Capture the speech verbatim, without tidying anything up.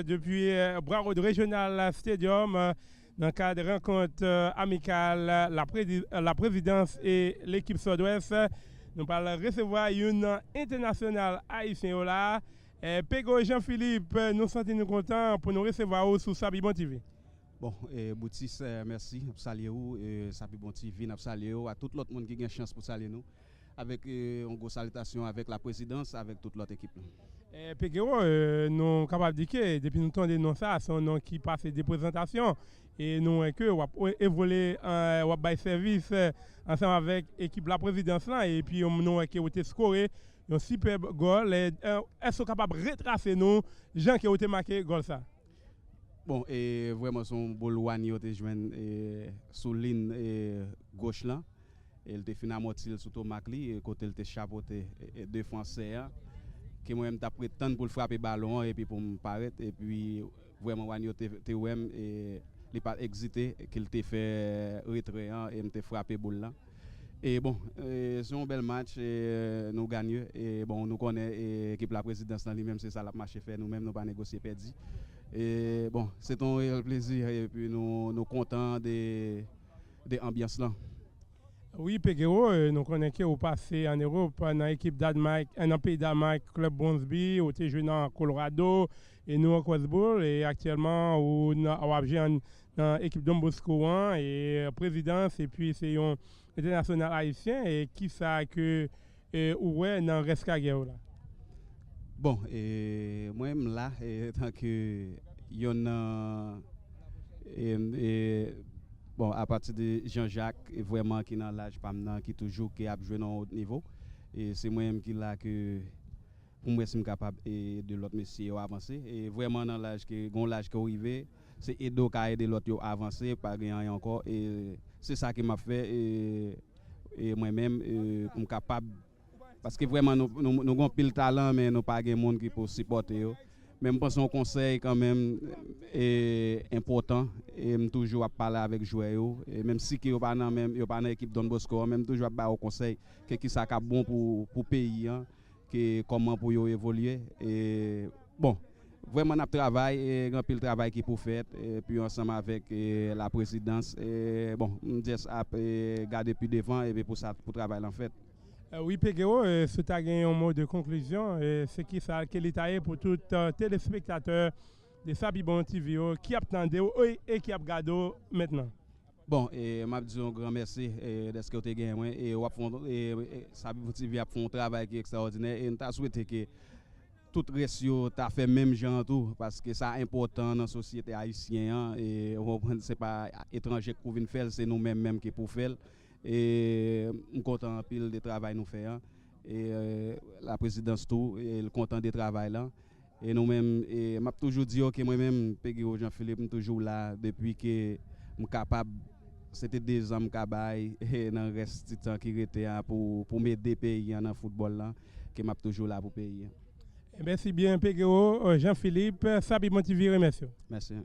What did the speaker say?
Depi Broward Regional Stadium, nan kad rankont amikal la Prezidans e lekip Sòdwès, nou pral resevwa youn nan entènasyonal ayisyen yo la. Pego Jean Philippe, nou santi nou kontan pou nou resevwa ou sou Sabi Bon T V. Bon, Boutis, mèsi, n ap salye ou, Sabi Bon T V, n ap salye ou, a tout lòt moun ki gen chans pou salye nou. Avèk yon gwo salitasyon avèk la Prezidans, avèk tout lòt ekip lan. Pegero, nou kapab di ke depi nou tande non sa, se yon non ki pase de prezantasyon. E nou wè ke w ap evolye, w ap bay sèvis ansanm avèk ekip la Prezidans lan. Epi nou wè ke ou te skore yon sipèb gòl. Èske w kapab retrase nou jan ke ou te make gòl sa? Bon, e vrèman se yon boul Wani yo te jwenn sou lin goch lan. E l te fin amòti l sou tomak li, kote l te chapote defansè a. Ke mwen menm m t ap ret tann pou l frape balon an epi pou m parèt. Epi vrèman Wani yo te, te wè m, e li pa t egzite, ke l te fè retrè an e m te frape boul lan. E bon, se yon bèl match, nou ganye. E bon, nou konnen ekip la Prezidans lan li menm se sa l ap mache fè, nou menm nou pa negosye pèdi. E bon, se te yon reyèl plezi epi nou, nou kontan de, de anbyans lan. Wi, Pegero, nou konnen ke ou pase ann Ewòp nan ekip Danmay, nan peyi Danmay, klèb Brøndby, ou te jwe nan Colorado, e New York Red Bull, e aktyèlman ou w ap jwe nan ekip Don Bosco an, e Prezidans, epi se yon entènasyonal ayisyen, e kisa ke ou wè nan rès karyè w la? Bon, e mwen m la, e tanke yonn nan, e, e, bon, apati de Jean Jacques, e vrèman ki nan laj pa m nan, ki toujou ke ap jwe nan yon wot nivo. E se mwen menm ki la ke pou m wè si m kapab ede lòt mesye yo avanse. E vrèman nan laj ke, gon laj ke w rive, se ede w ka ede lòt yo avanse, pa gen anyen ankò. E se sa ke m ap fè, e, e mwen menm, e, pou m kapab Paske vrèman nou, nou, nou gen anpil talan, men nou pa gen moun ki pou sipòte yo. Men m panse yon konsèy kanmenm e enpòtan, e m toujou ap pale avèk jwè yo, e menm si ke yo pa nan menm, yo pa nan ekip Don Bosco an, men m toujou ap ba yo konsèy ke kisa k ap bon pou, pou peyi an, ke kòman pou yo evolye. E bon, vrèman n ap travay, e gen anpil travay ki pou fèt, epi ansanm avèk e, la Prezidans, e bon, m just ap e, gade pi devan, epi pou sa, pou travay lan fèt. Wi, Pegero, si w ta gen yon mo de konklizyon, se kisa ke li ta ye pou tout telespektatè de Sabi Bon T V yo ki ap tande w e ki ap gade w mentnan? Bon, e m ap di yon gran mèsi e, dèske w te genyen mwen, e w ap fè yon, e, e, Sabi Bon T V ap fè yon travay ki ekstraòdinè, e n ta swete ke tout rès yo ta fè menm jan an tou, paske sa enpòtan nan sosyete ayisyen an, e w konprann, se pa etranje k pou vin fè l, se nou menm menm ki pou fè l. E m kontan anpil de travay nou fè an. E, e, la Prezidans tou, e l kontan de travay lan. E nou menm, e m ap toujou di yo ke mwen menm, Pegiro Jean Philippe, m toujou la depi ke m kapab. Se te de zan m ka bay e nan rès ti tan ki rete a pou, pou m ede peyi an nan foutbòl lan, ke m ap toujou la pou peyi an. Mèsi byen, Pegiro Jean Philippe, Sabi Bon T V remèsye w. Mèsi.